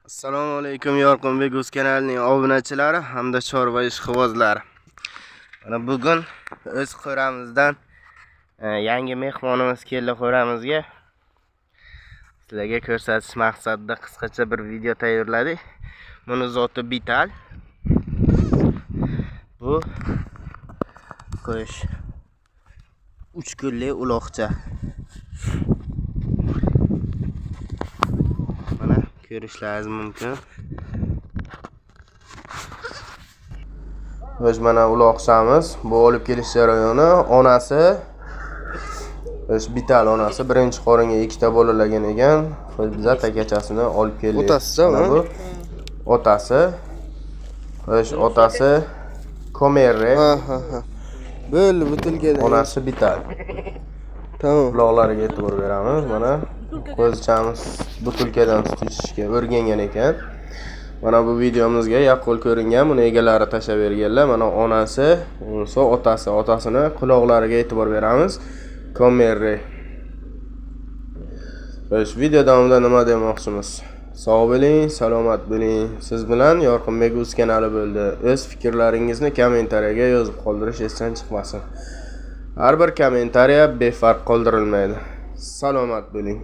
Assalomu alaykum Yorqinbek o'z kanalining obunachilari hamda chorva ishqibozlari. Mana bugun o'z qo'ramizdan yangi mehmonimiz keldi qo'ramizga. Sizlarga ko'rsatish maqsadida qisqacha bir video tayyorladik. Buni zoti Bital. Bu qo'sh 3 kunlik uloqcha. Mana ko'rishlaringiz mumkin. O'z mana uloqchamiz. Bu olib kelish jarayoni onasi o'z Bital onasi birinchi qoringa ikkita bolalagan ekan. Xo'sh, biza takachasini olib keldik. Otasi-da, Mana bu otasi. Xo'sh, otasi Komerre, Ha ha ha. Bo'ldi, butilkadan. onasi Bital. Tamam. Uloqlariga e'tibor beramiz. Mana qo'zichamiz butilkadan sut ichishga o'rgangan ekan. Mana bu videomizga yaqqol ko'ringan, buni egalari tashlab berganlar. Mana onasi, unisi otasi, otasini quloqlariga e'tibor beramiz. Komerre. Xo'sh, video davomida nima demoqchimiz? Sog' bo'ling, salomat bo'ling. Siz bilan Yorqinbek o'z kanali bo'ldi. O'z fikrlaringizni kommentariyaga yozib qoldirish esdan chiqmasin. Har bir kommentariya befarq qoldirilmaydi. Salomat bo'ling.